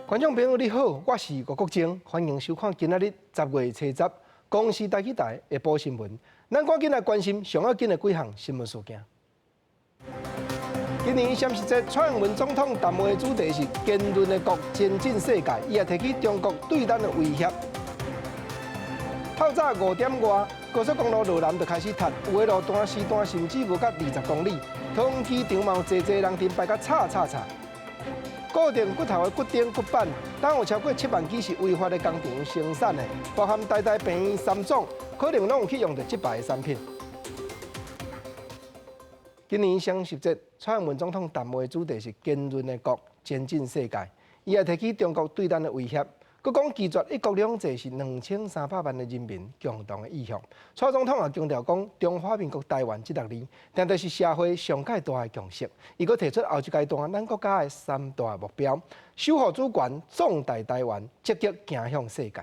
觀眾朋友你好，我是吳國楨，歡迎收看今仔日10月初10公視台語台下晡新聞。咱趕緊來關心上要緊的幾項新聞事件。今年雙十節，蔡英文總統談話的主題是堅韌的國，前進世界。伊也提起中國對咱的威脅。透早5點外，高速公路路南就開始塞，有的路段時段甚至無到20公里。桃園機場嘛有濟濟人陣排甲吵吵吵。固定骨頭的骨釘骨板，當有超過7萬支是違法的工廠生產的，包含台大病院三總，可能攏有去用著這擺的產品。今年雙十節，蔡英文總統談話的主題是堅韌的國，前進世界。伊也提起中國對咱的威脅，閣講拒絕一國兩制是2300萬的人民共同的意向。蔡總統也強調講，中華民國台灣這六字，定定是社會上蓋大的共識。伊閣提出後一階段咱國家的三大目標：守護主權、壯大台灣、積極行向世界。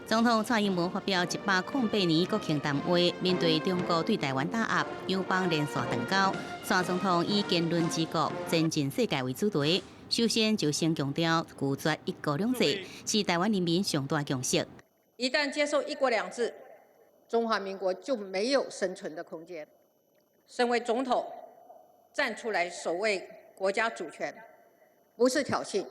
總統蔡英文發表108年國慶談話，面對中國對台灣打壓，友邦連線斷交，蔡總統以堅韌之國、前進世界為主題，首先就先強調拒絕一國兩制是台灣人民上大共識。一旦接受一國兩制，中華民國就沒有生存的空間。身為總統，站出來守衛國家主權，不是挑釁，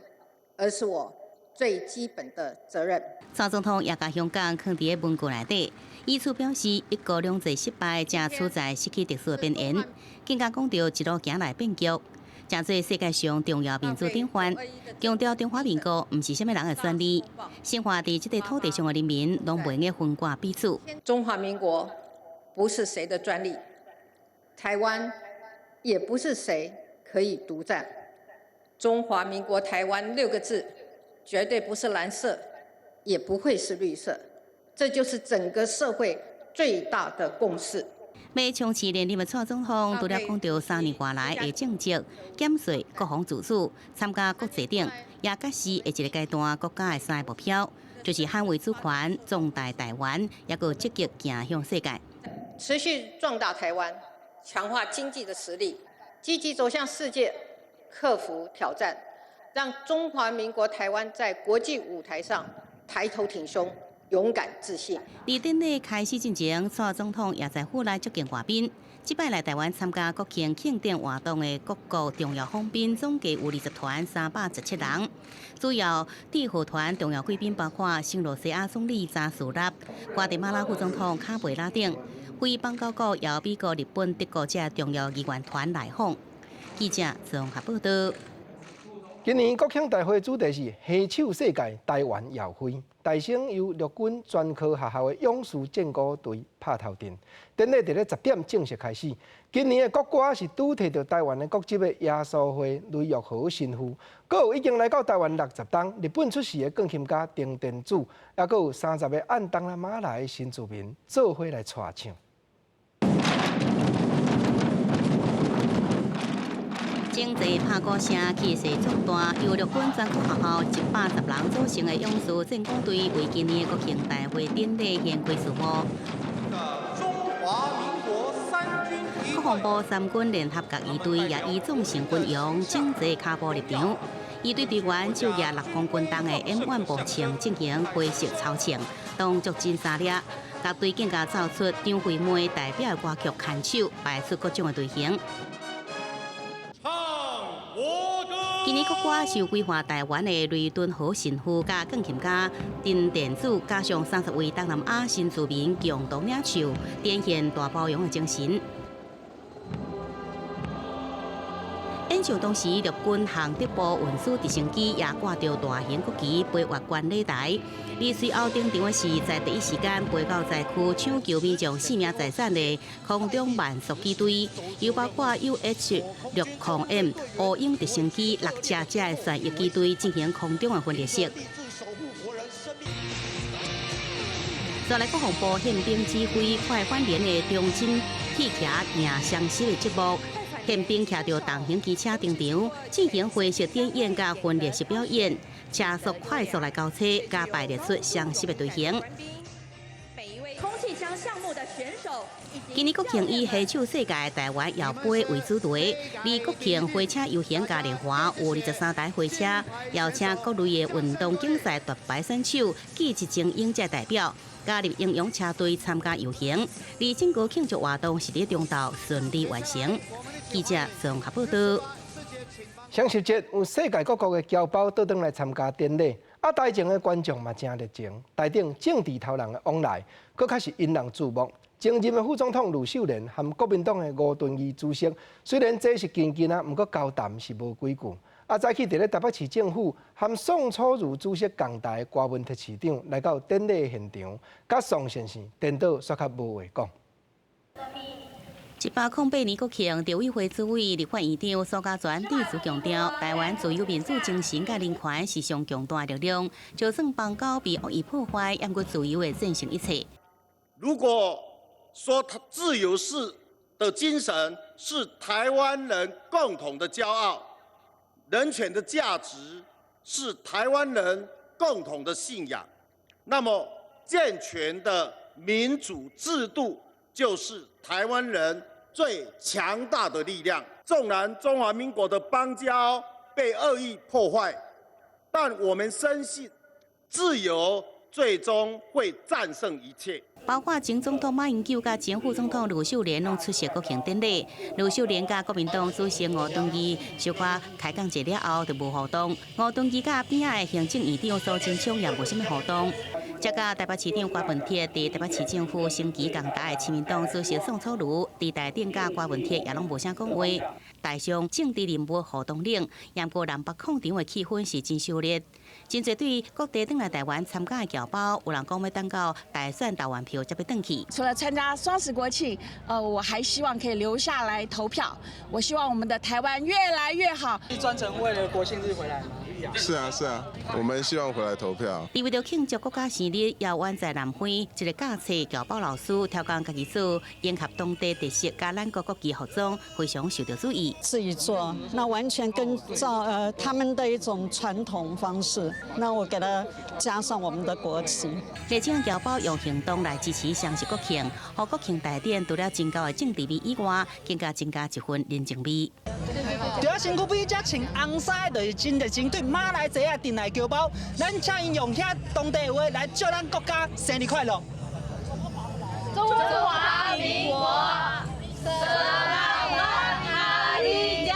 而是我最基本的責任。蔡總統也共香港囥佇個文告內底，意思表示一國兩制失敗，正處在失去秩序的邊緣，更加講著一路行來變局，成做世界上重要民主典範，強調中華民國毋是啥物人的專利，生活佇這個土地上的人民攏袂用分割彼此。中華民國不是誰的專利，台灣也不是誰可以獨佔。中華民國台灣六個字，絕對不是藍色，也不會是綠色，這就是整個社會最大的共識。欲衝刺連任的蔡總統，除了講著3年外來的政績、減稅、國防自主、參加國際等，也揭示下一個階段國家的三個目標，就是捍衛主權、壯大台灣，抑閣積極行向世界。持續壯大台灣，強化經濟的實力，積極走向世界，克服挑戰，讓中華民國台灣在國際舞台上抬頭挺胸，勇敢自信。佇典禮開始進前，蔡總統也在府內接見外賓。這擺來台灣參加國慶慶典活動的各國重要訪賓總計有20團317人。主要致賀團重要貴賓包括聖盧西亞總理查斯納、瓜地馬拉副總統卡貝拉等，非邦交國由美國、日本、德國這重要議員團來訪。記者綜合報道。今年國慶大會主題是攜手世界，台灣耀輝。大聲由陸軍專科學校的勇士戰鼓隊拍頭陣，典禮佇咧10點正式開始。今年的國歌是拄提著台灣的國籍的耶穌會雷玉和神父，閣有已經來到台灣60冬日本出世的鋼琴家丁田子，抑閣有30個按東南亞來的新住民做伙來帶唱。整齊拍鼓聲氣勢壯大，由陸軍專科學校110人組成的勇士戰鼓隊，為今年的國慶大會典禮掀開序幕。中華民國三軍國防部三軍聯合樂儀隊也以眾勝軍容整齊跤步入場，儀隊隊員手舉6公斤重的 M1 步槍進行灰色操槍，動作真沙粒，樂隊更加奏出張惠妹代表的歌曲《牽手》，擺出各種的隊形。今年國歌是由規劃台灣的雷敦和神父佮鋼琴家丁田子，加上30位東南亞新住民共同領唱，展現大包容的精神。演唱當時，陸軍航德部運輸直升機也掛著大型國旗飛越觀禮台。而隨後登場的是在第一時間飛到災區搶救民眾性命財產的空中慢速機隊，又包括 UH-60M 烏鷹直升機六架這的旋翼機隊進行空中的分列式。再來國防部憲兵指揮快反連的中正汽車贏雙十的節目。憲兵騎著重型機車登場，進行灰色點演佮分列式表演，車速快速來交車，佮排列出雙十的隊形。今年國慶以攜手世界台灣搖杯為主題，而國慶火車遊行嘉年華有23台火車，邀請各類的運動競賽奪牌選手暨一精英者代表加入英勇車隊參加遊行。而整個慶祝活動是佇中晝順利完成。記者綜合報道。雙十節有世界各國的僑胞倒轉來參加典禮，啊，台前的觀眾嘛誠熱情，台頂政治頭人的往來，閣較是引人注目。前任的副總統呂秀蓮和國民黨的吳敦義主席，雖然這是近近啊，毋過交談是無幾句。啊，早起佇咧台北市政府和宋楚瑜主席仝台的郭文鐵市長來到典禮現場，佮宋先生顛倒煞較無話講。108年國慶，陸委會主委、立法院長蘇嘉全致辭強調，台灣自由民主精神佮人權是上強大的力量，就算邦交被惡意破壞，猶閣自由會戰勝一切。如果說自由是的精神是台灣人共同的驕傲，人權的價值是台灣人共同的信仰，那麼健全的民主制度就是台灣人最強大的力量。縱然中華民國的邦交被惡意破壞，但我們深信自由最終會戰勝一切。包括前總統馬英九佮前副總統呂秀蓮攏出席國慶典禮。呂秀蓮佮國民黨主席吳敦義小可開講一了後就無互動。吳敦義佮邊仔的行政院長蘇貞昌也無啥物互動。這佮台北市長郭文鐵佇台北市政府升旗仝台的親民黨主席宋楚瑜佇台頂佮郭文鐵也攏無啥講話。台上政治人物互動冷，毋過南北抗場的氣氛是真燒熱。真濟對各地轉來台灣參加的僑胞，有人講欲等到大選投完票才欲轉去。除了參加雙十國慶，我還希望可以留下來投票。我希望我們的台灣越來越好。是專程為了國慶日回來嗎？是啊，是啊，我們希望回來投票。為著慶祝國家生日，遙遠在南非一個教冊僑胞老師挑工家己做，迎合當地特色佮咱國國旗服裝，非常受到注意。自己做，那完全跟照他們的一種傳統方式，那我給他加上我們的國旗。熱情僑胞用行動來支持雙十國慶，予國慶大典除了真厚的政治味以外，更加增加一份人情味。除了身軀比這穿紅衫的，就是真熱情對馬來西亞轉來僑胞，咱請𪜶用遐當地話來祝咱國家生日快樂。中華民國，Selamat Hari Jadi。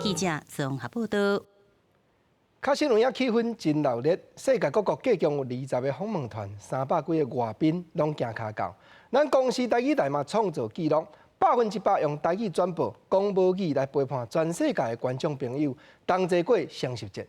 記者綜合報道。確實有影氣氛真熱鬧，世界各國計共有20個訪問團，300幾个外賓攏行跤到。咱公視台語台嘛創造紀錄，100%用台語轉播，講母語來陪伴全世界的觀眾朋友，同齊過雙十節。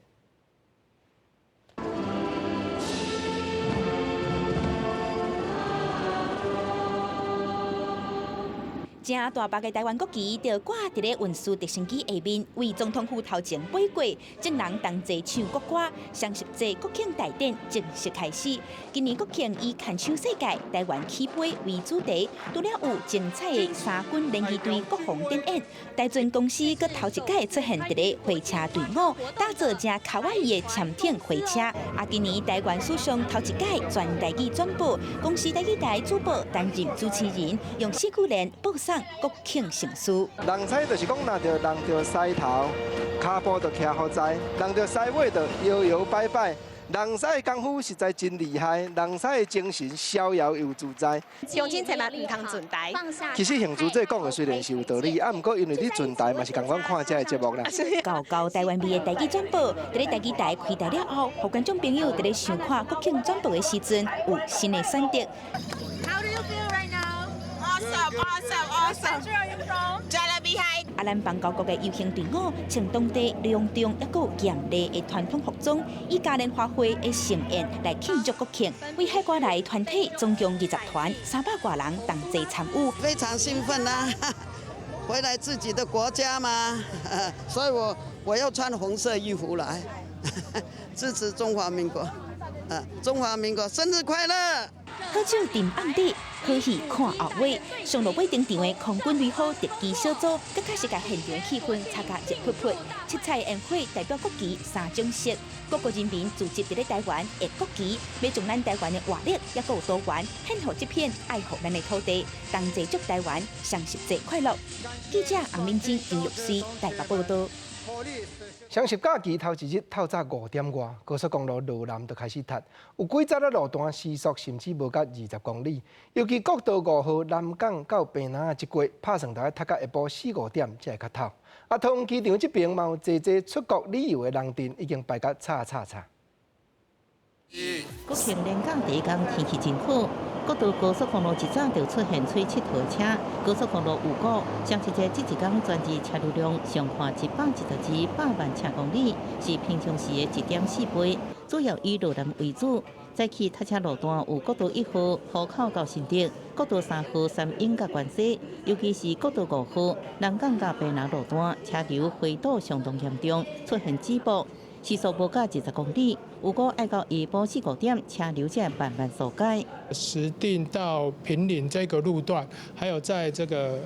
誠大幅的台灣國旗就掛佇咧運輸直升機下面，為總統府頭前飛過，眾人同齊唱國歌，雙十節國慶大典正式開始。今年國慶以牽手世界、台灣起飛為主題，除了有精彩的三軍聯誼隊國防展演，台船公司閣頭一擺出現佇咧火車隊伍，打造誠卡哇伊的潛艇火車。啊，今年台灣史上頭一擺全台語轉播，公視台語台主播擔任主持人，用四句聯報送國慶盛事。人才就是講，若著人著獅頭，跤步就徛予在；人著獅尾就搖搖擺擺。人獅的功夫實在真厲害，人獅的精神逍遙又自在。鄉親千萬毋通存台。其實興珠這講的雖然是有道理，啊，毋過因為你存台嘛是仝款看這个節目啦。厚厚台灣味的台語轉播，佇咧台語台開台了後，予觀眾朋友佇咧想看國慶轉播的時陣，有新的選擇。 How do you feel right now? Awesome, awesome, awesome. Where are you from? 啊，咱邦交國的遊行隊伍，穿當地隆重猶閣有嚴麗的傳統服裝，以嘉年華會的盛宴來慶祝國慶。為海外來團體總共20團，300外人同齊參與。非常興奮啊！回來自己的國家嘛，所以我要穿紅色衣服來支持中華民國。中華民國生日快樂！好酒斟暗底，好戲看後尾。上落尾登場的空軍雷虎特技小組，閣較是共現場的氣氛炒甲熱噗噗。七彩煙火代表國旗三種色，各國人民聚集佇咧台灣的國旗，欲將咱台灣的活力猶閣有多元，獻予這片愛護咱的土地，同齊祝台灣雙十節快樂。記者洪明珍、張玉思台北報道。雙十假期頭一日透早5點外，高速公路羅南就開始塞，有幾節仔路段時速甚至無到20公里。尤其國道5號南港到屏南這過，拍算著愛塞到下晡四五點才會較透。啊，桃園機場這邊嘛有濟濟出國旅遊的人陣已經排甲吵吵吵。國慶連假第一工天氣真好，國道高速公路一早就出現揣𨑨迌的車。高速公路預估雙十節這一工全日車流量上看112.2百萬車公里，是平常時的1.4倍，主要以羅南為主。早起塞車路段有國道1號湖口到新竹，國道3號三莺佮關西，尤其是國道5號南港佮屏南路段，車流回堵相當嚴重，出現擠迫。時速無到20公里，預估愛到下晡四五點，車流才會慢慢疏解。石碇到坪林這個路段，還有在這個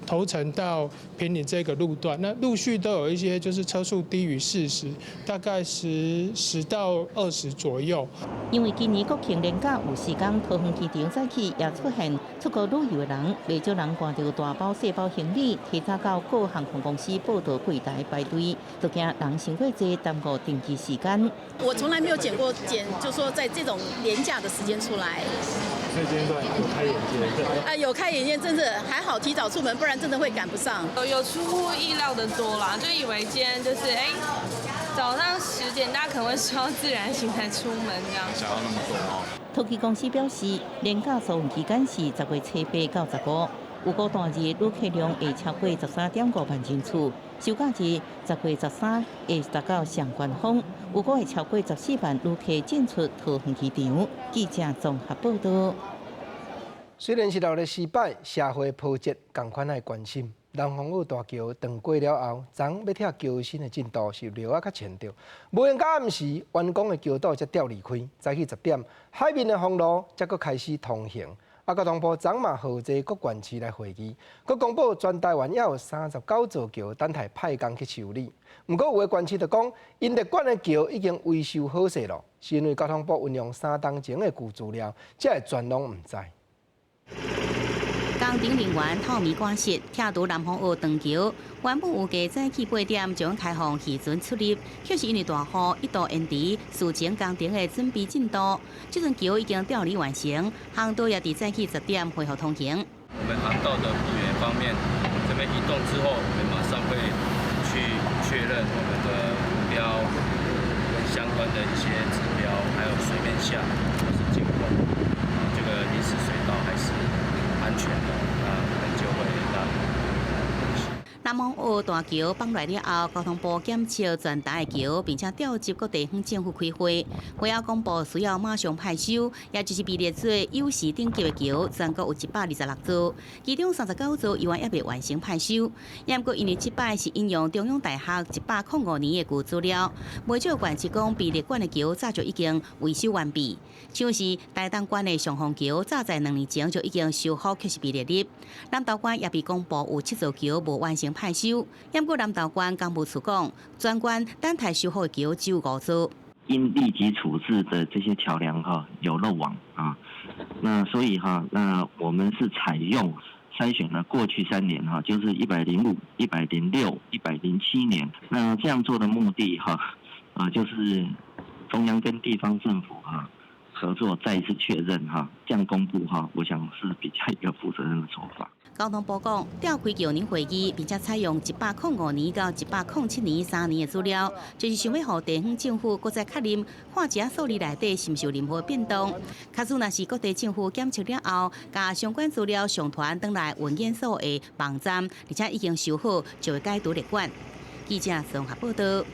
頭城到坪林這個路段，那陸續都有一些就是車速低於40，大概10到20左右。因為今年國慶連假有時間，桃園機場早起也出現出國旅遊的人，袂少人攜著大包細包行李，提早到各航空公司報到櫃台排隊，都驚人傷過濟，耽誤登機時間。我從來沒有剪過剪，就說在這種連假的時間出來。所以今天算有開眼界。啊，有開眼界，真的還好提早出門，不然真的會趕不上。有出乎意料的多啦，就以為今天就是哎，早上10點大家可能會睡到自然醒才出門這樣。想要那麼多哦。桃機公司表示，連假疏運期間是10月初8到15，預估單日旅客量會超過13.5萬人次。收假日10月13會達到上高峰，預估會超過14萬旅客進出桃園機場。記者綜合報道。雖然是鬧熱時擺，社會波折仝款愛關心。南風澳大橋斷過了後，昨欲拆橋身的進度是落仔較前著，無閒到暗時完工的橋堵才吊離開。早起10點，海面的封路才閣開始通行。啊，交通部昨嘛號召各縣市來會議，閣公布全台灣猶有39座橋等待派工去修理。毋過有的縣市就講，𪜶列管的橋已經維修好勢囉，是因為交通部運用3冬前的舊資料，才會全攏毋知。工程人員透暝趕實，拆除南風澳斷橋，原本預計早起8點將開放漁船出入，卻是因為大雨一度延遲事前工程的準備進度。這陣橋已經吊離完成，航道也佇早起10點恢復通行。我們航道的復原方面，這邊移動之後，我們馬上會去確認我們的浮標跟相關的一些指標，還有水面下或是監控，這個臨時水道還是安全的，那我們就會讓。南風澳大橋放落了後，交通部檢測全台的橋，並且調集各地方政府開會，會後公布需要馬上派修，也就是被列做優先等級的橋，全國有126座，其中39座猶原猶未完成派修。毋過因為這擺是引用中央大學105年的舊資料，袂少縣市講被列管的橋早就已經維修完畢，像是台東縣的上風橋，早在2年前就已經修好，卻是被列入。南投縣也被公布有七座橋無完成派修，毋過南投縣工務處講，全縣等待修好的橋只有五座。應立即處置的這些橋梁哈有漏網啊，那所以哈，那我們是採用篩選了過去3年哈，就是105、106、107年。那這樣做的目的哈啊，就是中央跟地方政府哈合作再一次確認哈，這樣公布哈，我想是比較一個負責任的做法。交通部講，召開橋梁會議，並且採用105年到107年3年的資料，就是想欲予地方政府閣再確認，看這數字內底是毋是有任何變動。假使若是各地政府檢測了後，共相關資料上傳轉來運檢所的網站，而且已經修好，就會解除列管。記者綜合報道。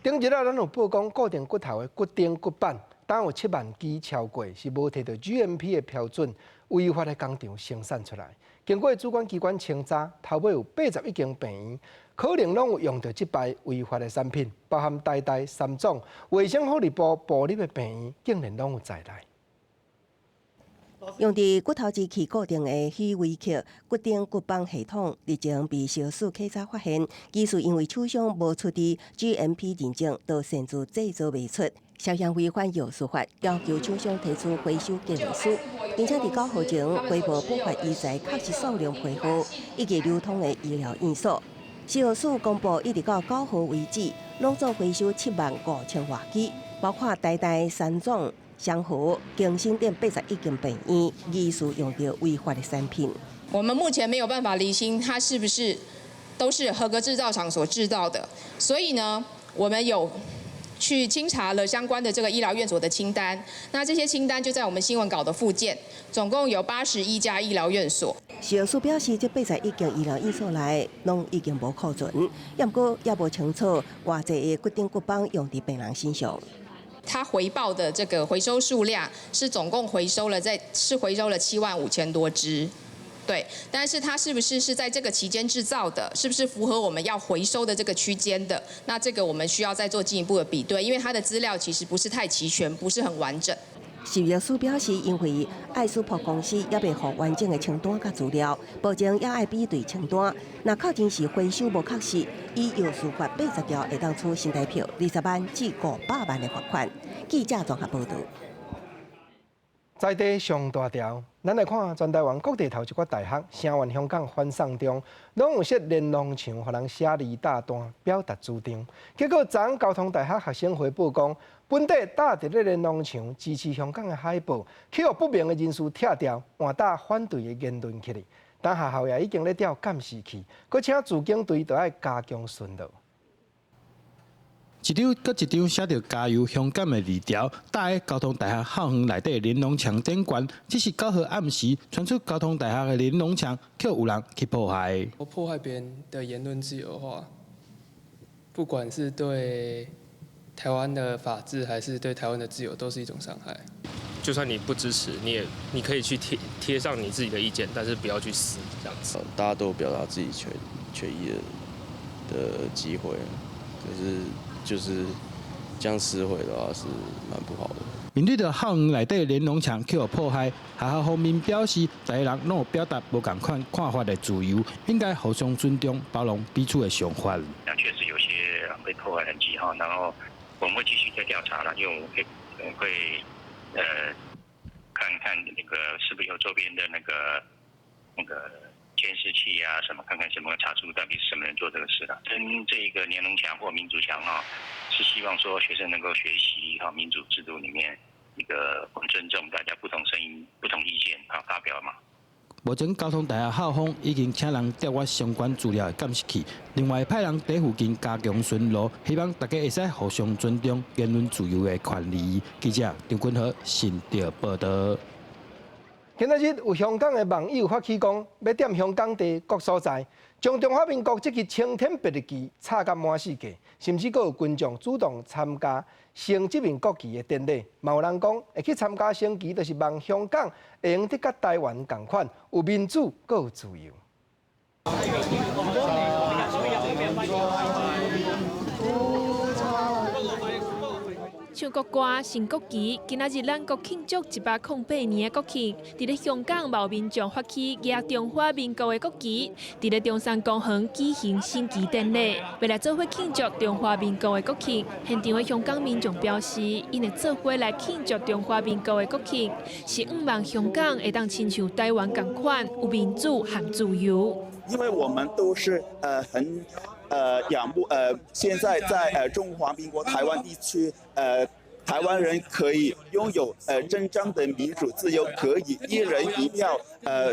頂日啊，咱有報講固定骨頭的骨釘骨板，當有7萬支超過，是無提著 GMP 的標準，違法的工廠生產出來。經過主管機關清查，頭尾有81間病院，可能攏有用著這擺違法的產品，包含台大、三總、衛生福利部部立的病院，竟然攏有在內。用佇骨頭機器固定的許維克骨頂骨綁系統，日前被食藥署稽查發現，技術因為廠商無出具 GMP 認證，就擅自製造賣出，涉嫌違反藥事法，要求廠商提出回收計劃書，並且佇9號前回報補發醫材確實數量批號以及流通的醫療院所。食藥署公布，一直到9號為止，攏總回收7萬5千外支，包括台大、三總、雙和、京新等81間病院疑似用著違法的產品。我們目前沒有辦法釐清它是不是都是合格製造廠所製造的，所以呢，我們有去清查了相關的這個醫療院所的清單，那這些清單就在我們新聞稿的附件，總共有81家醫療院所。食藥署表示，這81間醫療院所內攏已經無庫存，也毋過也無清楚偌濟的骨頂骨綁用佇病人身上。他回報的這個回收數量是總共回收了在是回收了7萬5千多支，對，但是它是不是是在這個期間製造的，是不是符合我們要回收的這個區間的？那這個我們需要再做進一步的比對，因為它的資料其實不是太齊全，不是很完整。食藥署表示，因為愛斯普公司猶未予完整的清單佮資料，目前猶愛比對清單。若確認是回收無確實，依藥事法80條會當處新台票20萬至500萬的罰款。記者綜合報導。在地上大條，咱來看全台灣各地頭一寡大學聲援香港反送中，攏有設連儂牆，予人寫字貼單表達主張。結果，昨昏交通大學學生回報講，本底貼佇咧連儂牆支持香港的海報，去予不明的人士拆掉，換貼反對的言論去哩。但學校也已經咧調監視器，閣請駐警隊著愛加強巡邏。一張閣一張寫著加油香港的字條，貼佇交通大學校園內底連儂牆頂懸。這是9號暗時傳出交通大學的連儂牆，予有人去破壞。我破壞別人的言論自由的話，不管是對台灣的法治，還是對台灣的自由，都是一種傷害。就算你不支持，你也你可以去貼貼上你自己的意見，但是不要去撕這樣子。大家都有表達自己權益的機會，可是就是這樣撕毀的話是蠻不好的。面對著校園內底連儂牆予破壞，學校方面表示，逐個人攏有表達無仝款看法的自由，應該互相尊重、包容彼此的想法。那確實有些被破壞痕跡哈，然後我們會繼續再調查啦，因為我們會看看那個是不是有周邊的那個監視器啊，什麼看看什麼查出到底是什麼人做這個事的。跟這個連儂牆或民主牆啊，是希望說學生能夠學習哈民主制度裡面一個我們尊重大家不同聲音、不同意見啊發表嘛。目前交通大學校方已經請人調閱相關資料的監視器，另外派人佇附近加強巡邏，希望大家會使互相尊重言論自由的權利。記者張君和新竹報道。今仔日有香港的網友發起講，欲踮香港地各所在，將中華民國這支青天白日旗插甲滿世界，甚至閣有群眾主動參加升這面國旗的典禮。嘛有人講，會去參加升旗，就是望香港會用得佮台灣仝款，有民主，閣有自由。唱國歌、升國旗，今仔日咱國慶祝108年的國慶。佇咧香港，有民眾發起舉中華民國的國旗，佇咧中山公園舉行升旗典禮，欲來做伙慶祝中華民國的國慶。現場的香港民眾表示，𪜶會做伙來慶祝中華民國的國慶，是向望香港會當親像台灣仝款，有民主和自由。因為我們都是很仰慕現在在中華民國台灣地區台灣人可以擁有真正的民主自由，可以一人一票，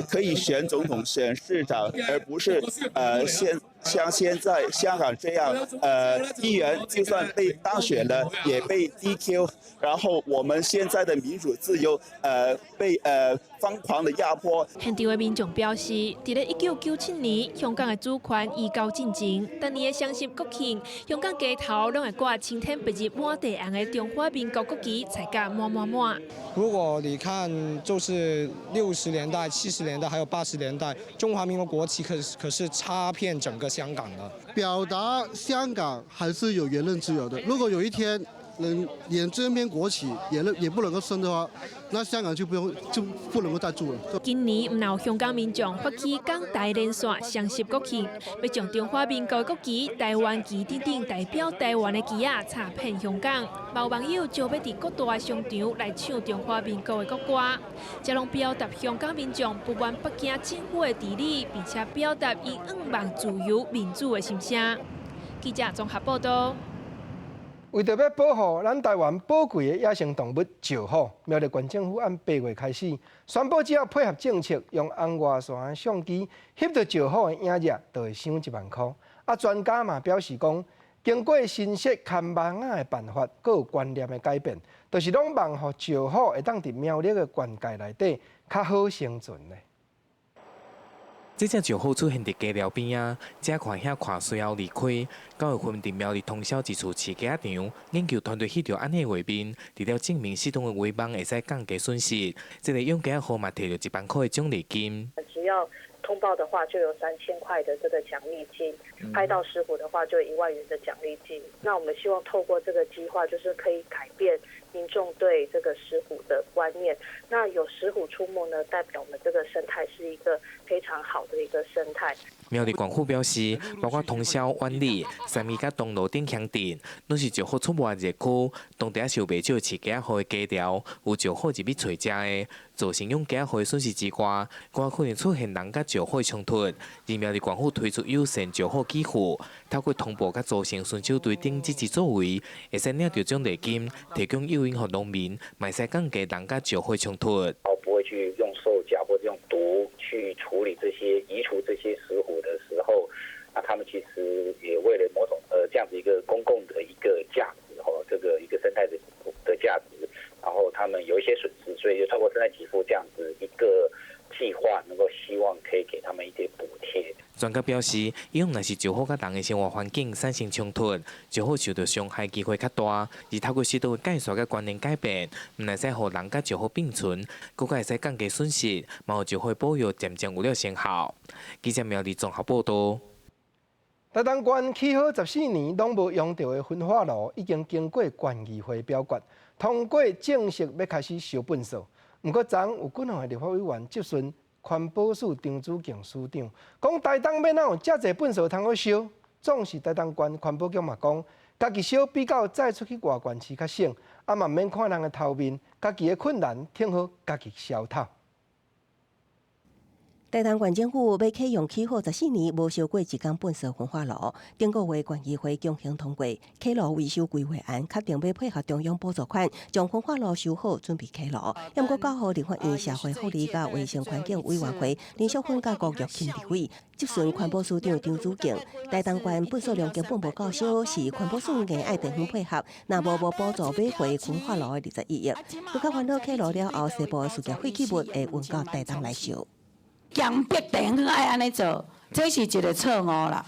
可以選總統、選市長，而不是像現在香港這樣，議員就算被當選了，也被 DQ，然後我們現在的民主自由，被瘋狂的壓迫。現場的民眾表示，佇咧1997年，香港的主權移交進前，逐年的雙十國慶，香港街頭攏會掛青天白日滿地紅的中華民國國旗，彩甲滿滿滿。如果你看，就是60年代、70年代還有80年代，中華民國國旗可是插遍整個香港的。表達香港還是有言論自由的。如果有一天能連這面國旗也能也不能夠升的話，那香港就不用就不能夠再住了。今年毋但有香港民眾發起港台連線雙十國慶，欲將中華民國國旗、台灣旗等等代表台灣的旗仔插遍香港。有網友招欲佇各大商場來唱中華民國的國歌，這攏表達香港民眾不滿北京政府的治理，並且表達𪜶向望自由民主的心聲。記者綜合報道。為著欲保護咱台灣寶貴的野生動物石虎，苗栗縣政府按8月開始宣布，只要配合政策，用紅外線相機翕著石虎的影子，就會賞1萬箍。啊，專家嘛表示講，經過新設牽網仔的辦法，閣有觀念的改變，就是攏望予石虎會當佇苗栗的縣界內底較好生存咧。這隻石虎出現佇溪寮邊仔，這看遐看隨後離開，九月份佇苗栗通霄一處飼雞仔場，研究團隊翕著按呢畫面，除了證明系統的圍網會使降低損失，這个養雞仔戶嘛提著1萬箍的獎勵金。只要通報的話，就有3000塊的這個獎勵金；拍到石虎的話，就1萬元的獎勵金。那我們希望透過這個計劃，就是可以改變民眾對這個石虎的觀念。那有石虎出沒呢，代表我們這個生態是一個非常好的一個生態。苗栗縣府表示，包括通霄、苑裡、三義佮東螺等鄉鎮，攏是石虎出沒的熱區，當地也是有袂少飼雞仔戶的雞寮，有石虎入去揣食的，造成養雞仔戶的損失之外，閣可能出現人佮石虎的衝突。而苗栗縣府推出友善石虎給付，透過通報佮組成巡守隊等積極作為，會使領著獎勵金，提供誘因予農民，嘛會使降低人佮石虎的衝突。不會去用獸夾或者用毒去處理這些移除這些石虎的時候，那他們其實也為了某種這樣子一個公共的一個價值，吼，這個一個生態的價值，然後他們有一些損失，所以就透過生態給付這樣子一個計劃，能夠希望可以給他們一些補貼。專家表示，以往若是石虎佮人的生活環境產生衝突，石虎受著傷害機會較大。而透過適度的界線佮觀念改變，毋但使予人佮石虎並存，閣較會使降低損失，嘛予石虎保育漸漸有了成效。記者苗栗綜合報道。台東縣起好14年攏無用著的焚化爐，已經經過縣議會表決，通過正式欲開始燒糞埽。毋過，昨有幾兩个立法委員質詢環保署張子敬署長，講台東欲哪有遮濟糞埽通好燒？總是台東縣環保局嘛講，家己燒比較載出去外縣市較省，啊嘛毋免看人的頭面，家己的困難挺好，家己消透。台東縣政府欲啟用起好14年無燒過一工糞埽焚化爐，頂個月縣議會強行通過啟爐維修規劃案，確定欲配合中央補助款，將焚化爐修好，準備啟爐。毋過九號立法院社會福利佮衛生環境委員會林淑芬佮郭玉琴立委質詢環保署長張子敬，台東縣糞埽量根本無夠燒，是環保署硬愛地方配合，若無無補助買回焚化爐的21億。閣較煩惱啟爐了後，西部的事業廢棄物會運到台東來燒。強迫地方愛按呢做，這是一个錯誤啦。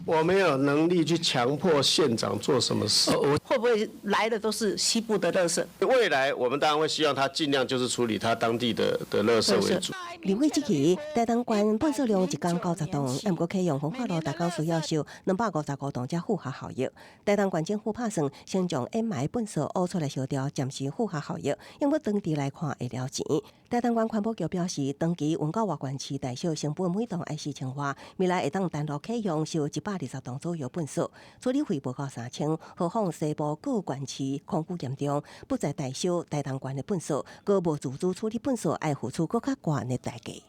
我沒有能力去強迫縣長做什麼事。會不會來的都是西部的垃圾？未來我們當然會希望他盡量就是處理他當地的垃圾為主。立委質疑，台東縣糞埽量一工90噸，毋過啟用焚化爐，逐工需要燒255噸才符合效益。台東縣政府拍算先將掩埋糞埽挖出來燒掉，暫時符合效益。毋過長期來看會了錢。台東縣環保局表示，長期運到外縣市代燒成本每噸愛4000外，未來會當單獨啟用燒120棟左右糞埽，處理費無到3000，何況西部各縣市空污嚴重，不再代燒台東縣的糞埽，閣無自主處理糞埽，愛付出閣較懸的代價。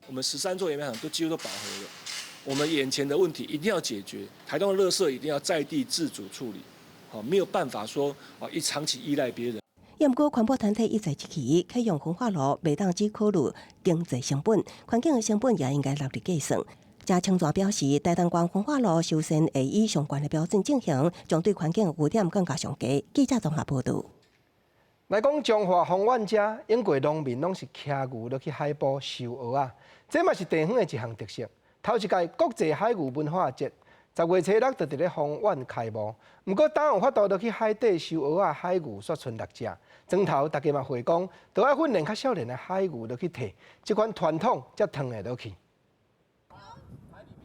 我們13座掩埋場都幾乎都飽和了，我們眼前的問題一定要解決，台東的垃圾一定要在地自主處理，好，沒有辦法說啊一長期依賴別人。毋過環保團體一再質疑，啟用焚化爐袂當只考慮經濟成本，環境的成本也應該納入計算。謝清泉表示，台東縣焚化爐修繕會以上懸的標準進行，將對環境污染更加上低。記者綜合報導。來講彰化豐原遮，永過農民攏是騎牛落去海埔收蚵仔，這嘛是地方的一項特色。頭一屆國際海牛文化節，10月初6就佇咧豐原開幕。毋過，當有法度落去海底收蚵仔，海牛煞賰6隻。轉頭大家嘛會講，著愛訓練較少年的海牛落去提，這款傳統才傳會落去。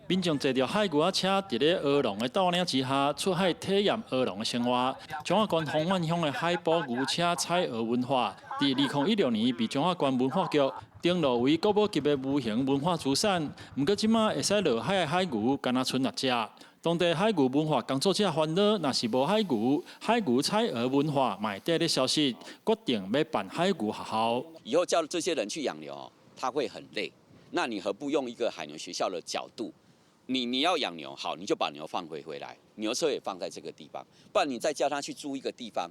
民眾坐著海牛仔車，佇咧蚵農的帶領之下，出海體驗蚵農的生活。彰化縣豐萬鄉的海埔牛車採蚵文化，佇2016年被彰化縣文化局登錄為國寶級的無形文化資產。毋過這馬會使落海的海牛，敢若賰六隻。當地海牛文化工作者煩惱，若是無海牛，海牛採蚵文化嘛會綴咧消失，決定欲辦海牛學校。以後叫這些人去養牛，他會很累。那你何不用一個海牛學校的角度？你要養牛，好，你就把牛放回來，牛車也放在這個地方，不然你再叫他去租一個地方，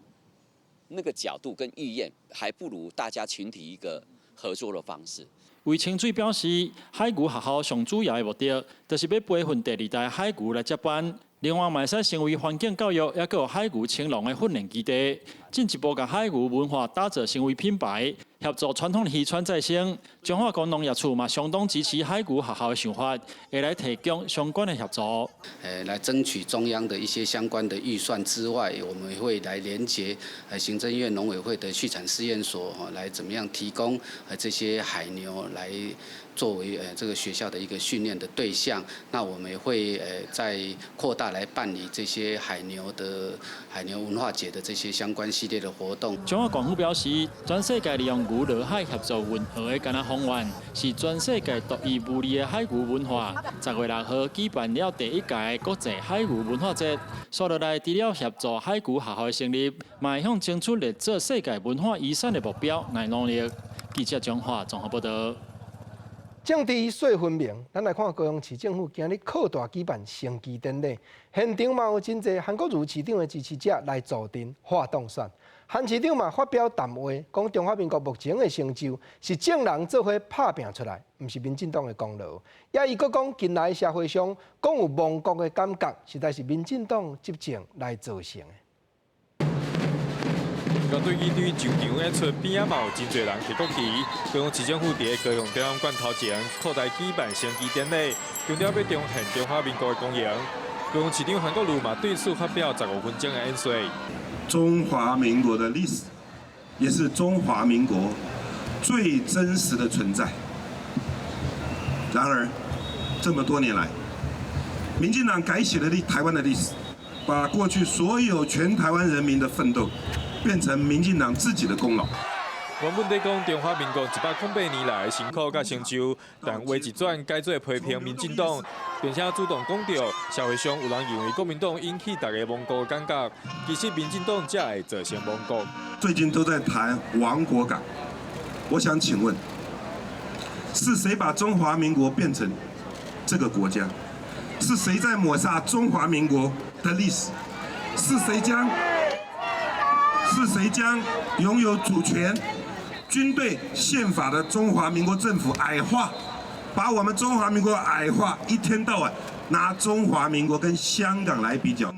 那個角度跟意願，還不如大家群體一個合作的方式。魏清水表示，海牛學校上主要的目的，就是欲培訓第二代海牛來接班。另外，嘛會使成為環境教育，抑閣有海牛青農的訓練基地，進一步共海牛文化打造成為品牌，協助傳統漁村再生。彰化縣農業處嘛相當支持海牛學校的想法，會來提供相關的協助。來爭取中央的一些相關的預算之外，我們會來連結行政院農委會的畜產試驗所，來怎麼樣提供這些海牛來作為這個學校的一個訓練的對象。那我們也會再擴大來辦理這些海牛的海牛文化節的這些相關系列的活動。彰化縣府表示，全世界利用牛落海協助運蚵的干焦方案，是全世界獨一無二的海牛文化。10月6號舉辦了第一屆國際海牛文化節，紲落來除了協助海牛學校的成立，嘛會向爭取列做世界文化遺產的目標來努力。記者彰化綜合報導。政治說分明，咱來看高雄市政府今日擴大舉辦升旗典禮，現場嘛有真濟韓國瑜市長的支持者來助陣化當選。韓市長嘛發表談話，講中華民國目前的成就是眾人做伙拍拚出來，毋是民進黨的功勞。也伊閣講，近來社會上講有亡國的感覺，實在是民進黨執政來造成的。剛對對上場演出邊仔嘛有真濟人提國旗。高雄市政府佇高雄展覽館頭前擴大舉辦升旗典禮，強調欲重現中華民國的光榮。高雄市長韓國瑜嘛對此發表15分鐘的演說。中華民國的歷史，也是中華民國最真實的存在。然而，這麼多年來，民進黨改寫了台灣的歷史，把過去所有全台灣人民的奮鬥，變成民進黨自己的功勞。原本咧講中華民國108年來的辛苦佮成就，但話一轉改做批評民進黨，並且主動講著社會上有人認為國民黨引起大家亡國的感覺，其實民進黨才會造成亡國。最近都在談亡國感，我想請問，是誰把中華民國變成這個國家？是誰在抹殺中華民國的歷史？是誰將？是誰將擁有主權、軍隊、憲法的中華民國政府矮化，把我們中華民國矮化，一天到晚拿中華民國跟香港來比較。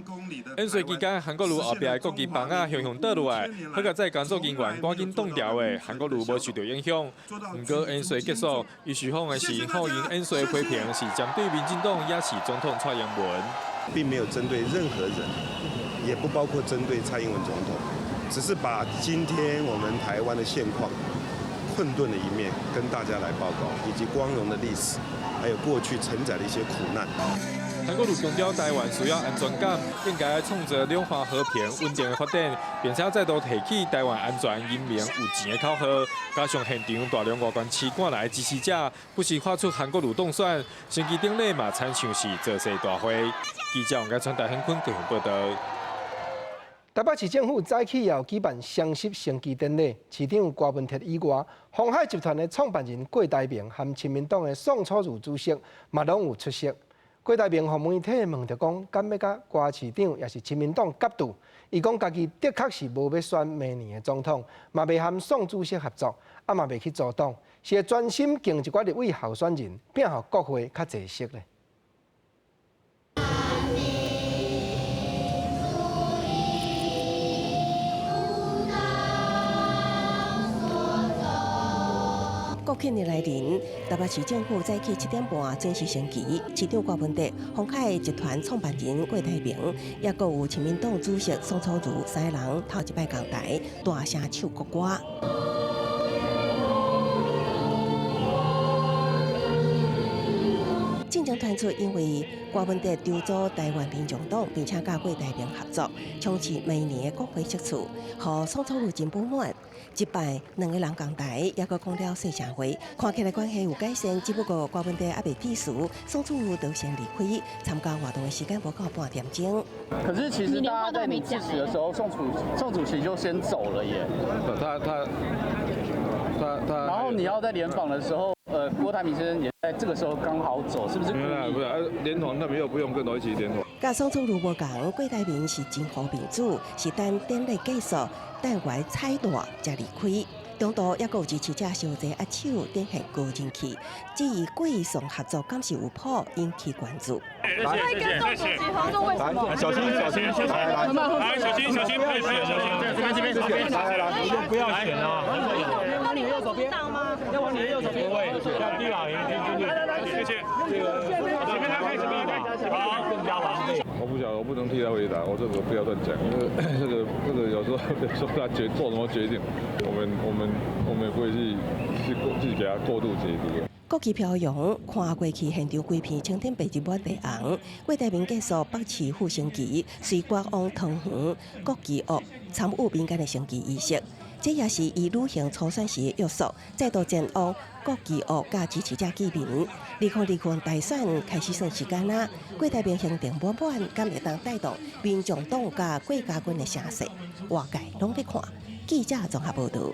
演說期間，韓國瑜後壁的國旗棒仔雄雄倒落來，好佳哉工作人員趕緊擋牢的，韓國瑜無受著影響。毋過演說結束，伊受訪的時否認演說批評是針對民進黨，抑是總統蔡英文，並沒有針對任何人，也不包括針對蔡英文總統。只是把今天我們台灣的現況、困頓的一面跟大家來報告，以及光榮的歷史，還有過去承載的一些苦難。韓國瑜強調，台灣需要安全感，應該創造兩岸和平穩定的發展，並且再度提起台灣安全、人民有錢的口號。加上現場大量外縣市趕來的支持者，不時發出韓國瑜當選，升旗典禮嘛，親像是造勢大會。記者王家川、大興坤高雄報導。台北市政府早起也有舉辦雙十升旗典禮，市長郭文鐵以外，鴻海集團的創辦人郭台銘和親民黨的宋楚瑜主席嘛攏有出席。郭台銘予媒體問著講，敢欲佮郭市長抑是親民黨結賭？伊講家己的確是無欲選明年的總統，嘛袂和宋主席合作，啊嘛袂去組黨，是會專心競一寡立委候選人，拼予國會較濟席咧。國慶日來臨，台北市政府早起7點半準時升旗，市長郭文鐵、鴻海集團創辦人郭台銘，抑閣有親民黨主席宋楚瑜三个人頭一擺仝台，大聲唱國歌。進前傳出因為郭文哲籌組台灣民眾黨，並且佮郭台銘合作，衝刺明年的國會席次，予宋楚瑜真不滿。這擺兩个人仝台，猶閣講了細聲話，看起來關係有改善，只不過郭文哲猶未致辭，宋楚瑜就先離開，參加活動的時間無夠半點鐘。可是其實大家在你致辭的時候，宋主席就先走了耶。他他他他。然後你要在聯訪的時候，郭台銘先生也在這個時候剛好走，是不是？沒有，不是，聯訪那邊又不用跟我一起聯訪。佮宋楚瑜無仝，郭台銘是真護面子，是等典禮結束，等完彩帶才離開。中途猶閣有支持者相爭握手，展現高人氣。至於郭宋合作，敢是有譜引起關注。來，跟宋主席合作為什麼？小心小心，來來來，小心小心，小心，這邊這邊這邊，來來來，不要選啊！那你右手邊嗎？要往你的右手邊位，要低老爺，來來來，謝謝。這個前面他開始，好，更加完備。我不曉得，我不能替他回答，我這個不要亂講，因為這個有時候說他做什麼決定，我們也不會去給他過度解讀。國旗飄揚，看過去現場規片青天白日滿地紅。郭台銘結束北市副升旗，隨國王桃園國旗樂參與民間的升旗儀式，這也是伊履行初選時的約束，再度前往國旗樂佮支持者見面。2024大選開始算時間啦，郭台銘行程滿滿，敢會當帶動民眾黨佮郭家軍的聲勢？外界攏咧看，記者綜合報導。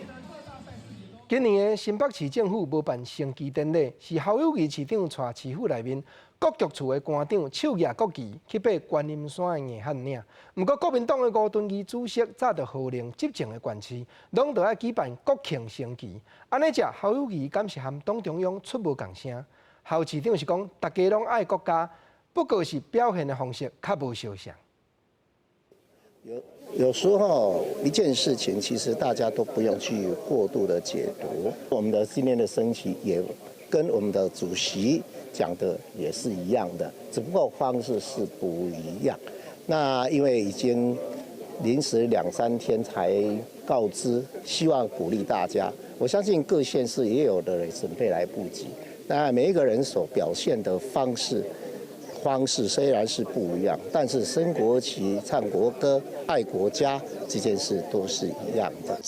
今年的新北市政府無辦升旗典禮，是侯友宜市長帶市府內面各局處的官長手舉國旗去爬觀音山的硬漢嶺。毋過國民黨的吳敦義主席早就號令執政的縣市，攏著愛舉辦國慶升旗。按呢遮侯友宜敢是和黨中央出無仝聲？侯市長是講，大家攏愛國家，不過是表現的方式較無相像。有時候一件事情，其實大家都不用去過度的解讀。我們的今天的升旗也跟我們的主席講的也是一樣的，只不過方式是不一樣。那因為已經臨時兩三天才告知，希望鼓勵大家。我相信各縣市也有的人準備來不及。那每一個人所表現的方式雖然是不一樣，但是升國旗、唱國歌、愛國家這件事都是一樣的。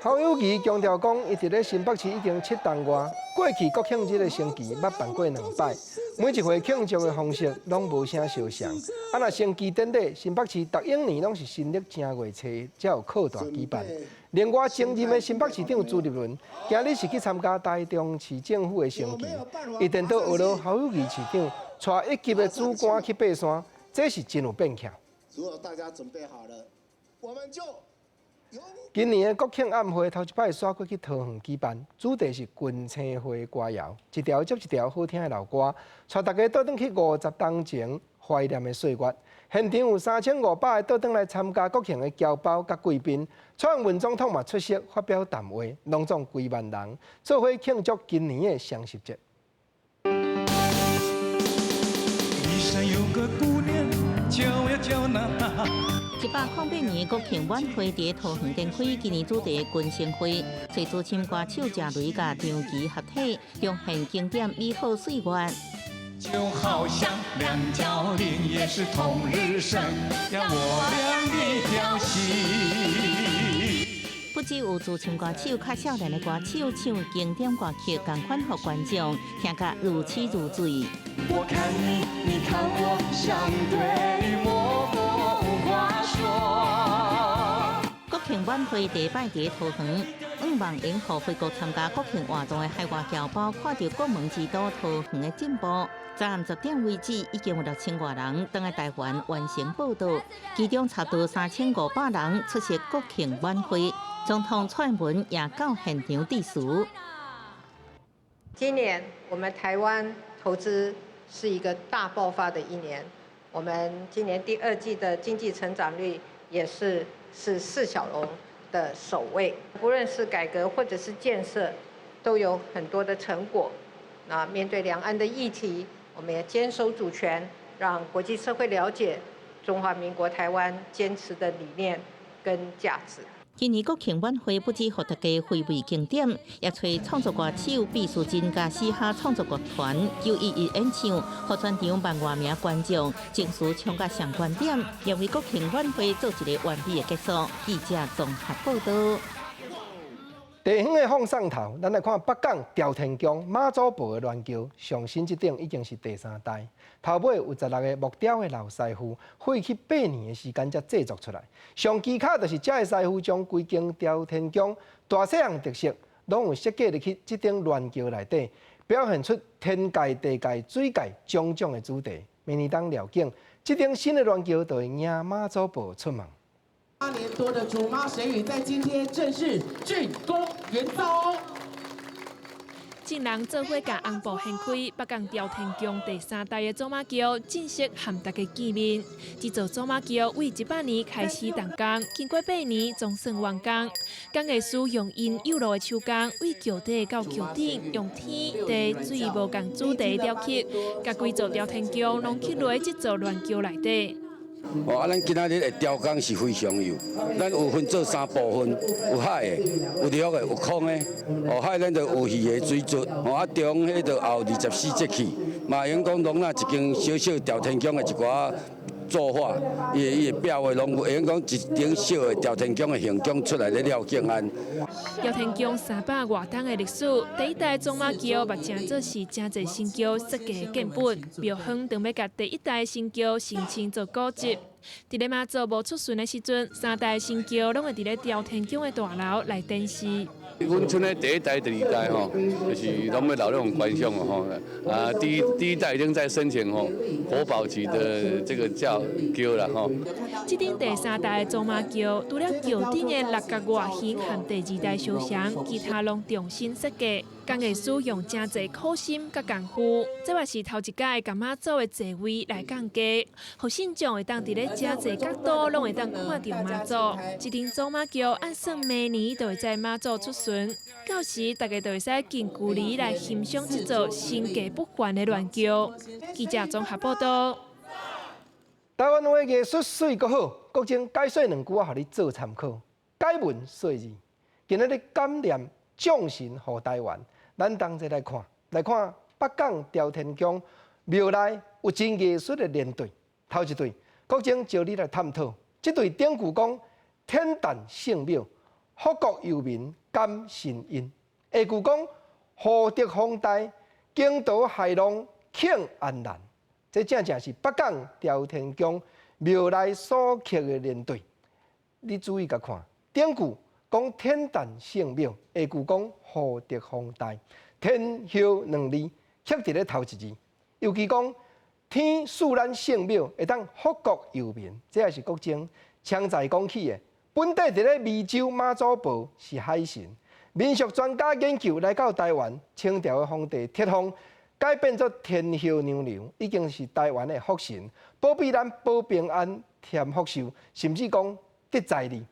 侯友宜強調講，伊佇咧新北市已經7冬外，過去國慶日的升旗捌辦過兩擺，每一回慶祝的方式攏無啥相像。啊，若升旗典禮，新北市逐永年攏是新曆正月初一才有擴大舉辦。另外，前任的新北市長朱立倫今日是去參加台中市政府的升旗，伊顛倒學著侯友宜市長，帶一級的主官去爬山，這是真有變巧。如果大家準備好了，我們就。今年的國慶晚會頭一擺煞閣去桃園舉辦，主題是群星會歌謠，一條接一條好聽的老歌，帶大家倒轉去50冬前懷念的歲月。現場有3500个倒轉來參加國慶的僑胞佮貴賓，蔡英文總統嘛出席發表談話，攏總幾萬人做伙慶祝今年的雙十節。一山有個姑娘叫呀叫娜娜。108年國慶晚會佇桃園展開，今年主題群星會，隨資深歌手鄭雷佮張琪合體，重現經典美好歲月。就好像兩角鈴也是同日生，呀我倆的調戲。不只有資深歌手，較少年的歌手唱經典歌曲，仝款予觀眾聽甲如痴如醉。我看你，你看我，相對默默無話說。國慶晚會第一擺佇桃園，向望應予回國參加國慶活動的海外僑胞，看著國門之都桃園的進步。昨暗10點為止，已經有6000外人轉來台灣完成報到，其中差不多3500人出席國慶晚會。總統蔡英文也到現場致辭。今年我們台灣投資是一個大爆發的一年，我們今年第二季的經濟成長率也是四小龍的首位。不論是改革或者是建設，都有很多的成果。那面對兩岸的議題，我們也堅守主權，讓國際社會了解中華民國台灣堅持的理念跟價值。今年國慶晚會不止予大家回味經典，也揣創作歌手畢書盡佮嘻哈創作樂團911演唱，予全場萬外名觀眾情緒衝到上懸點，也為國慶晚會做一个完美的結束。記者綜合報道。地方的放送頭，咱來看北港朝天宮媽祖婆的鸞轎上新這頂已經是第三代。頭尾有16個木雕的老師傅，花去8年的時間才製作出來。上蹊蹺就是這个師傅將規間朝天宮大細項特色，攏有設計入去這頂鸞轎內底，表現出天界、地界、水界種種的主題。明年當料景，這頂新的鸞轎就會迎媽祖婆出門。 8年多的主媽神諭在今天正式竣工完造。眾人做伙共紅布掀開，北港朝天宮第三代的祖媽轎正式和大家見面。這座祖媽轎為100年開始動工，經過八年總算完工。工藝師用𪜶幼路的手工，為轎底到轎頂用天地水無仝主題雕刻，共規座朝天宮攏刻落這座鸞轎內底。哦，啊，咱今仔日的雕工是非常幼，咱有分做三部分，有海的，有陸的，有空的。哦，海咱就有魚的水質，哦，啊中彼就後24節氣，嘛會用講攏若一間小小朝天宮的一寡做法，伊的表的攏有，會用講一頂小的朝天宮的形象出來咧了景安。朝天宮300外冬的歷史，第一代祖媽轎嘛成做是誠濟新轎設計的根本。廟方當欲共第一代新轎申請做古蹟。佇咧媽祖無出巡的時陣，三代新轎攏會佇咧朝天宮的大樓來展示。阮村的第一代、第二代吼，就是攏欲留咧予觀賞吼。啊，第一代已經在申請吼國寶級的這個轎轎啦吼。這頂第三代的祖媽轎，除了轎頂的六角外形和第二代相像，其他攏重新設計。工藝師用誠濟苦心佮功夫，這嘛是頭一擺共媽祖的座位來降低，予信眾會當佇咧誠濟角度攏會當看著媽祖。這頂祖媽轎按算明年就會載媽祖出巡，到時大家就會使近距離來欣賞這座身價不凡的鸞轎。記者綜合報道。台灣話藝術媠閣好，國政解說兩句仔，予你做參考。解文說字，今仔日感念眾神護台灣，咱同齊來看，來看北港朝天宮廟內有真藝術的聯對。頭一對，國政招你來探討。這對頂句講天誕聖廟，福國佑民感神恩。下句講福德宏大，驚濤駭浪慶安瀾。這正正是北港朝天宮廟內所刻的聯對。你注意共看，頂句講天誕聖廟，下句講福德宏大，天后兩字刻佇咧頭一字。尤其講天賜咱聖廟會當福國佑民，這也是國政常在講起的。本底佇咧湄洲媽祖婆是海神，民俗專家研究來到台灣，清朝的皇帝冊封改變做天后娘娘，已經是台灣的福神，保庇咱保平安、添福壽，甚至講得財利。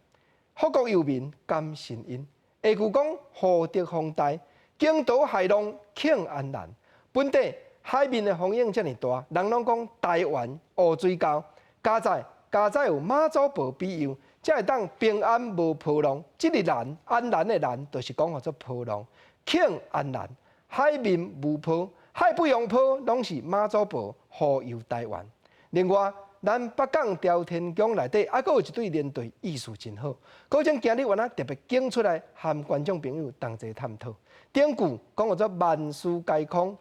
福國佑民感神恩。下句講福德宏大，驚濤駭浪慶安瀾。本底海面的風湧遮爾大，人攏講台灣烏水溝，佳哉佳哉有媽祖婆庇佑，才會當平安無波浪。這个瀾安瀾的瀾，就是講號做波浪。慶安瀾，海面無波，海不用波，攏是媽祖婆護佑台灣。另外，咱北港朝天宮內底，猶閣有一對聯對，意思真好。閣將今日我特別揀出來，和觀眾朋友同齊探討。頂句講號做萬事皆空，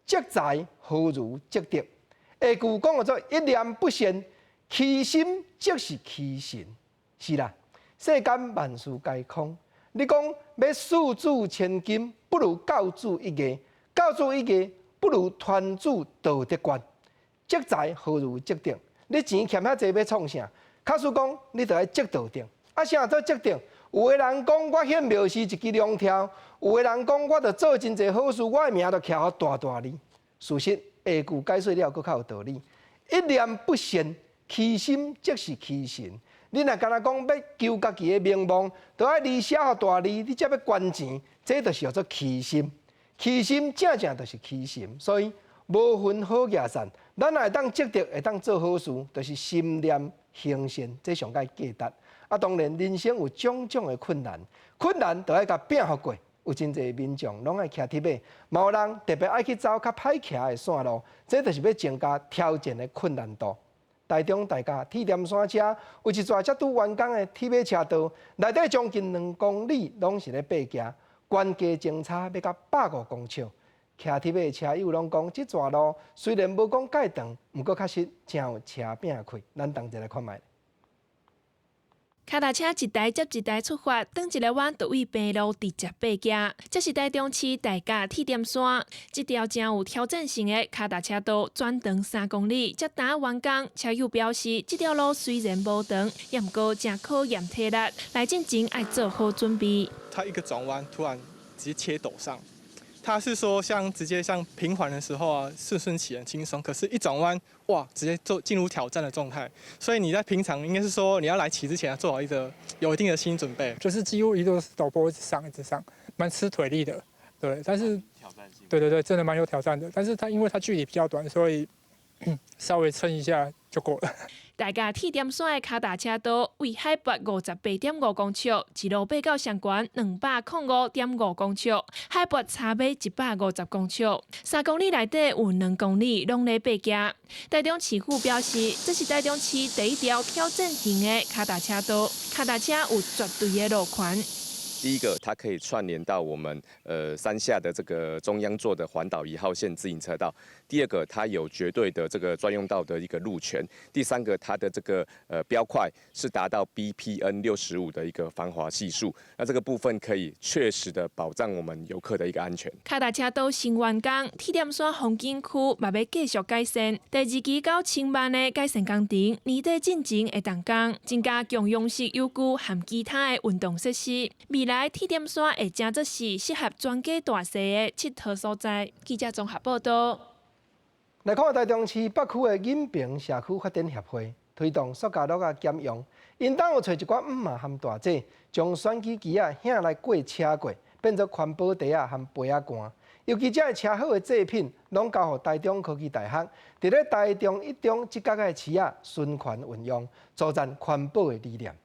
積財何如積德？下句講號做一念不善，欺心即是欺神。是啦，世間萬事皆空。你講欲事主千金，不如教主一藝；教主一藝，不如傳主道德觀。積財何如積德？你錢欠遐濟欲創啥？假使講你著愛積道德。啊，啥做積德？有的人講我獻廟時一支龍柱，有的人講我著做真濟好事，我的名就徛予大大字。事實下句解說了，閣較有道理。一念不善，欺心即是欺神。你若干焦講欲求家己的名望，著愛字寫予大字，你才欲捐錢，這就是叫做欺心。欺心正正就是欺神，所以無分好野善。咱若會當積德，會當做好事，就是心念行善，這上蓋價值。啊，當然人生有種種的困難，困難就愛共拼予過。有真濟民眾攏愛騎鐵馬，嘛有人特別愛去走較歹騎的線路，這就是欲增加挑戰的困難度。台中大甲鐵砧山遮有一逝才拄完工的鐵馬車道，內底將近2公里攏是咧爬行，懸低前差欲到150公尺。騎鐵馬的車友攏講，這逝路雖然無講蓋長，毋過確實誠有車拚氣。咱同齊來看覓。跤踏車一台接一台出發，轉一个彎就對平路直接爬行。這是台中市大甲鐵砧山這條誠有挑戰性的跤踏車道，全長3公里，才拄完工。車友表示，這條路雖然無長，也毋過誠考驗體力，來進前愛做好準備。它一個轉彎突然直接切陡上，它是說像直接像平緩的時候啊，順順騎很輕鬆，可是一轉彎，哇，直接做進入挑戰的狀態。所以你在平常應該是說你要來騎之前要做好一個有一定的心理準備。就是幾乎一路是陡坡一直上一直上，蠻吃腿力的，對。但是，對對對，真的蠻有挑戰的。但是它因為它距離比較短，所以稍微撐一下就過了。大甲鐵砧山的跤踏車道，為海拔58.5公尺，一路爬到上懸205.5公尺，海拔差欲150公尺。3公里內底有2公里攏咧爬行。台中市府表示，這是台中市第一條挑戰型的跤踏車道，跤踏車有絕對的路權。第一個，它可以串聯到我們山下的這個中央座的環島1號線自行車道。第二個，它有絕對的這個專用道的一個路權。第三個，它的這個標塊是達到 BPN 65的一個防滑係數。那這個部分可以確實的保障我們遊客的一個安全。跤踏車道新完工，鐵砧山風景區嘛欲繼續改善。第二期9000萬的改善工程，年底進前會動工，增加共用式遊具和其他的運動設施。未來鐵砧山會成做是適合全家大細的𨑨迌所在。記者綜合報道。來看台中市北區的錦屏社區發展協會推動塑膠袋仔減用，𪜶兜有揣一寡姆媽和大姐，將選舉旗仔瓦來過車過，變做環保袋仔和杯仔罐。尤其這个車好的製品，攏交予台中科技大學，佇咧台中一中這角的市仔循環運用，助贊環保的理念。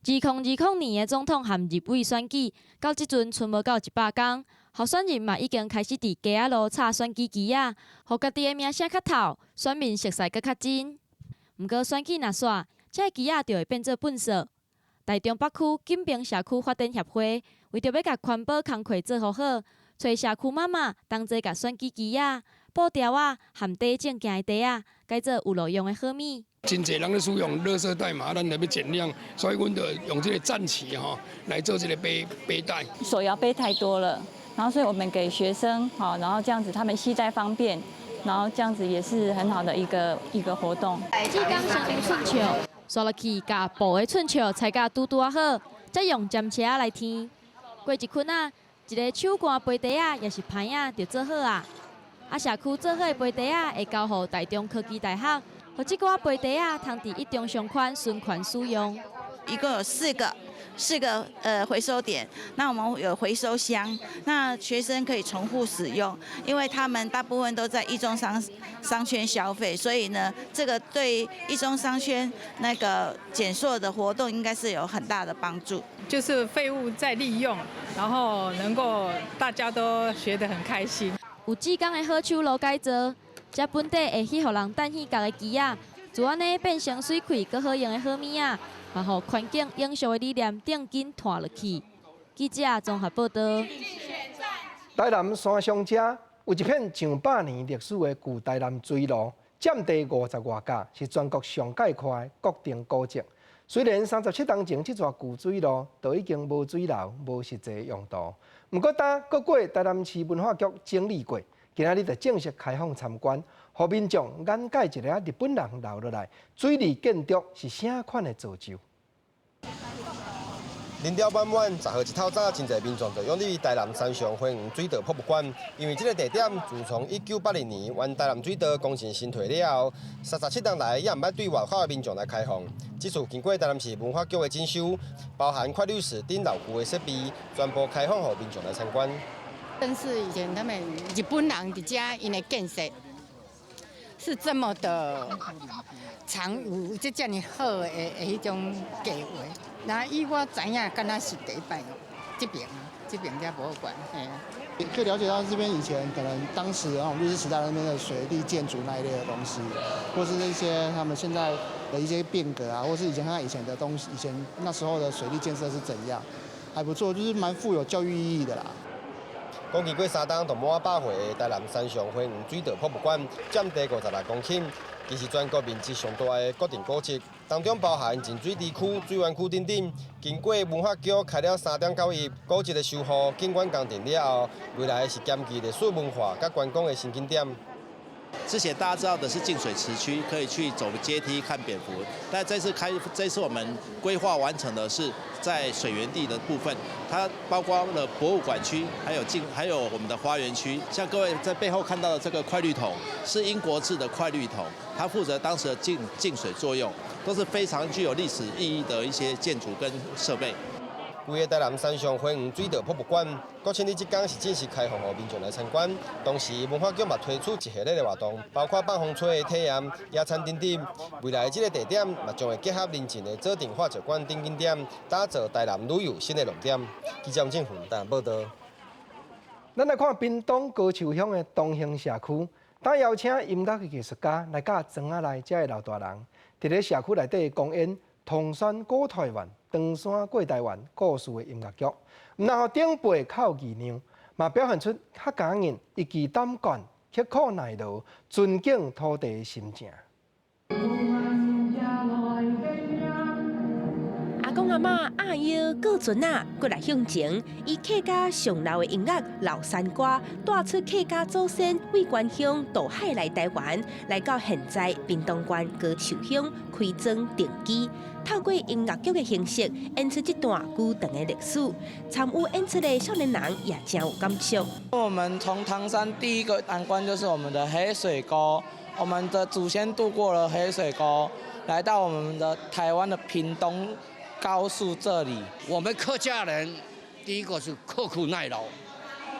2020年的總統和立委選舉，到這陣賰無夠100工，候選人嘛已經開始佇街仔路插選舉旗仔，予家己的名聲較透，選民熟似閣較真。毋過選舉若煞，這个旗仔就會變做糞埽。台中北區錦屏社區發展協會為著欲共環保工課做予好，揣社區媽媽同齊共選舉旗仔、布條仔和底種行的袋仔，改做有路用的好物。真濟人咧使用垃圾袋嘛，咱就欲減量，所以阮就用這個戰旗吼來做這個背背帶。手搖杯太多了，然後所以我們給學生，好，然後這樣子他們攜帶方便，然後這樣子也是很好的一個一個活動。志工先用寸尺，刷落去，共布的寸尺裁甲拄拄仔好，再用針車來添。過一圈仔，一个手汗背袋仔，抑是盤仔就做好矣。啊，社區做好的背袋仔會交予台中科技大學，予這寡背袋仔通佇一中商圈循環使用。一共有四個回收點，那我們有回收箱，那學生可以重複使用，因為他們大部分都在一中商圈消費，所以呢，這個對一中商圈那個減塑的活動應該是有很大的幫助。就是廢物再利用，然後能夠大家都學得很開心。有志工的好手路改造，這本底會去予人擲去角的旗仔，就按呢變成媠氣閣好用的好物仔，嘛予環境永續的理念頂緊傳落去。記者綜合報道。台南山上遮有一片上百年歷史的舊台南水路，佔地50外甲，是全國上蓋闊的國定古蹟。雖然37冬前這逝舊水路都已經無水流、無實際用途，毋過今閣過台南市文化局整理過，今仔日就正式開放參觀，予民眾眼界一下日本人留落來水利建築是啥款的造就。人潮滿滿，10號一透早，真濟民眾就湧入台南山上花園水道博物館。因為這个地點自從1982年原台南水道工程新退了後，37年來也毋捌對外口的民眾來開放。這次經過台南市文化局的整修，包含快濾室等老舊的設備，全部開放予民眾來參觀。真是以前他們日本人佇遮𪜶的建設，是這麼的長，有這遮爾好的彼種計畫。那以我知影，敢若是第一擺這爿這博物館，嘿啊。可以了解到這邊以前可能當時那種日治時代那邊的水利建築那一類的東西，或是一些他們現在的一些變革啊，或是以前看看以前的東西，以前那時候的水利建設是怎樣，還不錯，就是蠻富有教育意義的啦。講經過三冬就滿100歲的台南山上花園水道博物館，佔地56公頃，其實全國面積上大的國定古蹟，當中包含淨水池區、水源區等等。經過文化局開了3.9億古蹟的修復、景觀工程了後，未來是兼具歷史文化佮觀光的新景點。之前大家知道的是淨水池區，可以去走階梯看蝙蝠。但這次我們規劃完成的是在水源地的部分，它包括了博物館區，還有我們的花園區。像各位在背後看到的這個快濾桶，是英國製的快濾桶，它負責當時的淨水作用，都是非常具有歷史意義的一些建築跟設備。規个台南山上花園水道博物館，國慶日這工是正式開放予民眾來參觀。同時，文化局嘛推出一系列的活動，包括放風吹的體驗、野餐等等。未來這个地點嘛將會結合鄰近的左鎮化石館等景點，打造台南旅遊新的亮點。記者吳正雲台南報導。咱來看屏東高樹鄉的東興社區，當邀請音樂藝術家來佮莊仔內遮的老大人，佇咧社區內底公演《唐山過台灣》。唐山過台灣故事的音樂劇，毋但予長輩較有意量，嘛表現出客家人一己膽敢、刻苦耐勞、尊敬土地的心情。阿公阿嬤壓腰過船仔，過來向前，以客家上老的音樂《老山歌》，帶出客家祖先為關鄉渡海來台灣，來到現在屏東縣高樹鄉開莊定居。透過音樂劇的形式演出這段久長的歷史，參與演出的少年人也真有感觸。我們從唐山第一個難關就是我們的黑水溝，我們的祖先渡過了黑水溝，來到我們的台灣的屏東高樹這裡。我們客家人第一個是刻苦耐勞，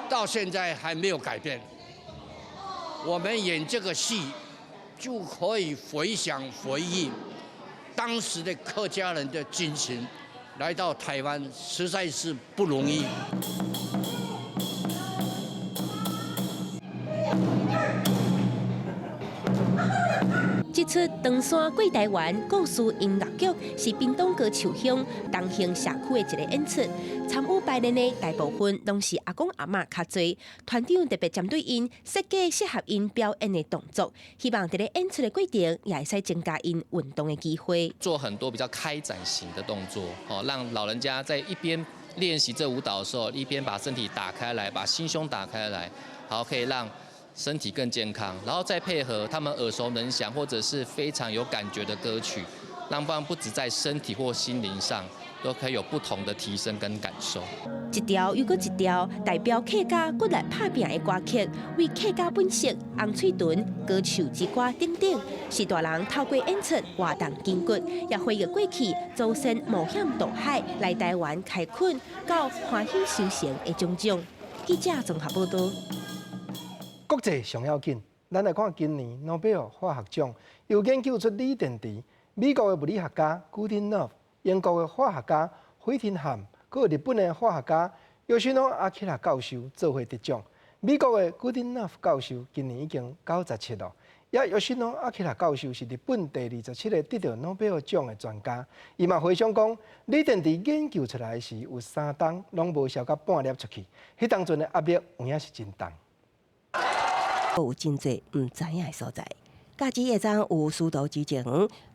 到現在還沒有改變。我們演這個戲就可以回想回憶。當時的客家人的精神，來到台灣實在是不容易。這齣《唐山過台灣》故事音樂劇是屏東高樹鄉東興社區的一個演出，參與排練的大部分攏是阿公阿嬤較濟。團長特別針對𪜶設計適合𪜶表演的動作，希望佇咧演出的過程也會使增加𪜶運動的機會。做很多比較開展型的動作，讓老人家在一邊練習這舞蹈的時候，一邊把身體打開來，把心胸打開來，好可以讓身體更健康，然後再配合他們耳熟能詳或者是非常有感覺的歌曲，讓他們不止在身體或心靈上都可以有不同的提升跟感受。一條又閣一條代表客家骨力拍拚的歌曲，為客家本色、紅喙脣、高樹之歌等等，是大人透過演出活動筋骨，也回憶過去祖先冒險渡海來台灣開墾，到歡喜收成的種種。記者綜合報導。國際上要緊，咱來看今年諾貝爾化學獎又研究出鋰電池。美國的物理學家古丁諾夫、英國的化學家惠廷漢，閣有日本的化學家約什諾阿基拉教授做伙得獎。美國的古丁諾夫教授今年已經97咯，也約什諾阿基拉教授是日本第27個得到諾貝爾獎的專家。伊嘛回想講，鋰電池研究出來時有3冬攏無燒甲半粒出去，彼當陣的壓力有影是真重。有真濟毋知影的所在。加之會當有師徒之情，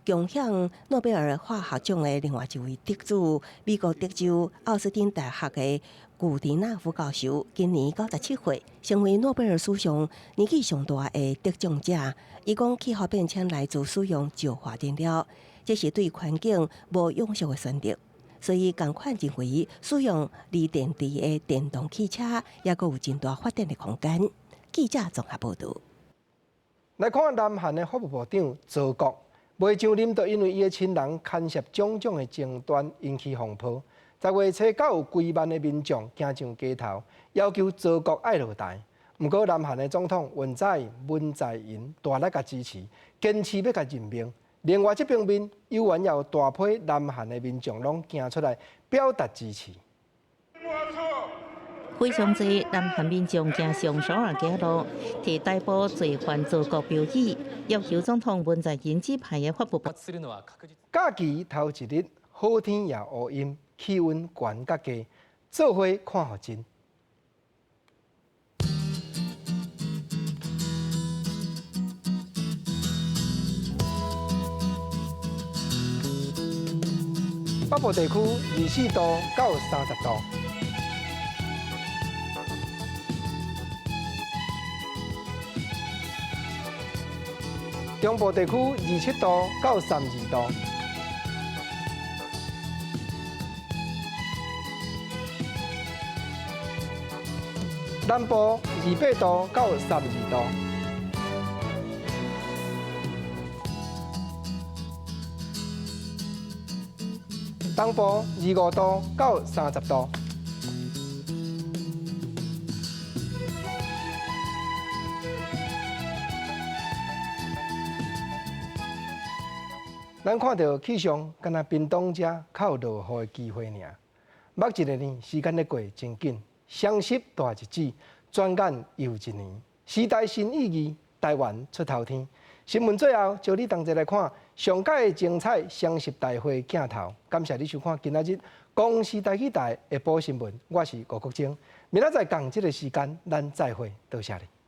共享諾貝爾化學獎的另外一位得主，美國德州奧斯汀大學的古迪納夫教授，今年97歲，成為諾貝爾史上年紀上大的得獎者。伊講氣候變遷來自使用石化燃料，這是對環境無永續的選擇。所以，仝款認為使用鋰電池的電動汽車，猶閣有真大發展的空間。記者綜合報導。來看南韓的法務部長曹國，未上任就因為伊的親人牽涉種種的爭端，引起風波。10月初，閣有幾萬的民眾行上街頭，要求曹國愛落台。毋過南韓的總統文在寅大力共支持，堅持欲共任命。另外這方面，猶原有大批南韓的民眾攏行出來表達支持。非常濟南韓民眾行上首爾街路，提大埔罪犯祖國標語，要求總統文在寅指派的法務部。假期頭一日，好天也烏陰，氣溫懸較低，做伙看予真。北部地區24度到30度。中部地區27度到32度。南部28度到32度。東部25度到30度。咱看著氣象，敢若屏東遮較有落雨的機會爾。目一个呢，時間咧過真緊，雙十大日子，轉眼又一年。時代新意義，台灣出頭天。新聞最後，招你同齊來看上蓋精彩雙十大會鏡頭。感謝你收看今仔日公視台語台下晡新聞，我是吳國楨。明仔載仝這个時間，咱再會，多謝你。